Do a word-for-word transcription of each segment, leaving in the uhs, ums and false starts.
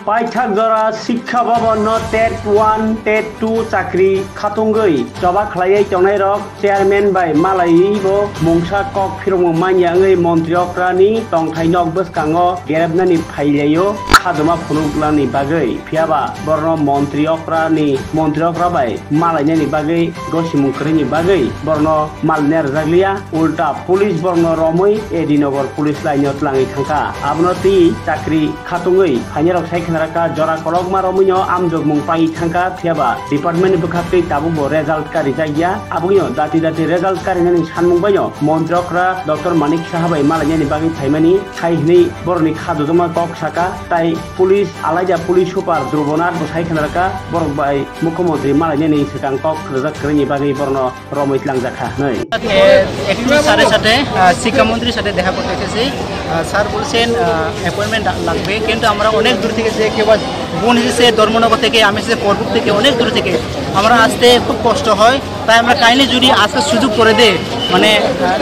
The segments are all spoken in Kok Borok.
Paithak jora Shiksha Bhavan no TET one, TET two chakri khatungwi choba khlaiwi tongnai rok chairman bai malaiwi bo mungsa kok phirokmung manya wngwi montri okra ni tongthai nok bwskango gerepnani phailaio khajama phunuknani bagwi. Phiyaba borno montri okra ni, montri okra bai malainani bagwi gosimung kwrwini bagwi borno malina rwjakliya. Ulta police borokno romwi A D Nagar police line o tlangwi thangkha. Abono twi chakri khatungwi phainairok sai khna rakha, jora kolokma romwino amjokmung paiwi thangkha, phiyaba department ni bwkhaktwi tabukbo result karijakya. Aboni dati dati result karinani sanmung baino montri okra Doctor Manik Saha bai malainani bagwi phaimani hai hwnwi borokni kha duduma kok saka, tai police alaida police super Dhruvonath bo sai khna rakha, borok bai mukhyamantri malainani swkang kok rwjak kwrwini bagwi borokno romwi tlangjak kha hwnwi. এ, একটু স্যারের সাথে, আহ, শিক্ষামন্ত্রীর সাথে দেখা করতে এসেছি। আহ, স্যার বলছেন, আহ, অ্যাপয়েন্টমেন্ট লাগবে, কিন্তু আমরা অনেক দূর থেকে যে কেউ আজ বোন এসেছে ধর্মনগর থেকে, আমি এসেছি করবুক থেকে, অনেক দূর থেকে। আমরা আসতে খুব কষ্ট হয়, তাই আমরা কাইন্ডলি যদি আজকে সুযোগ করে দেয়, মানে, আহ,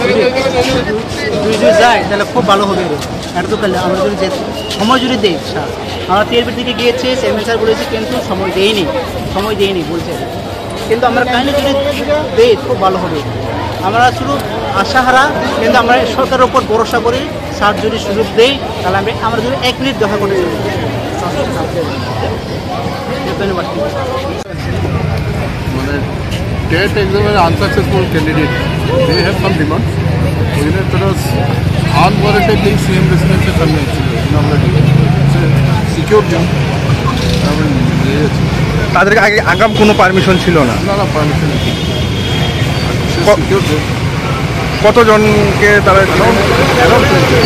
যদি দুই দুই যায়, তাহলে খুব ভালো হবে। এটা তো তাহলে আমরা যদি যে সময় যদি দেই, স্যার, আমরা তেরবির দিকে গিয়েছি, চেয়ারম্যান স্যার বলেছে, কিন্তু সময় দেয়নি, সময় দেয়নি বলছে। কিন্তু আমরা কাইন্ডলি যদি দেই, খুব ভালো হবে। আমরা শুধু আশাহারা, কিন্তু আমরা সরকারের উপর ভরসা করি। স্যার যদি সুযোগ দেই, তাহলে আমরা, আমরা যদি এক মিনিট দেখা করে দেবো। ধন্যবাদ। মানে, টেট এক্সামের unsuccessful candidate, they have some demand। ওই জন্য তারা আনওয়ারেন্টেডলি সিএম রেসিডেন্সে সামনে এসেছিল। আমরা সিকিউর জোন, আমরা নিয়ে যাচ্ছি। তাদের আগে আগাম কোনো পারমিশন ছিল না? না, না, পারমিশন নেই। ক-, সিকিউর জোন। কতজনকে তারা অ্যারাউন্ড, অ্যারাউন্ড টোয়েন্টি।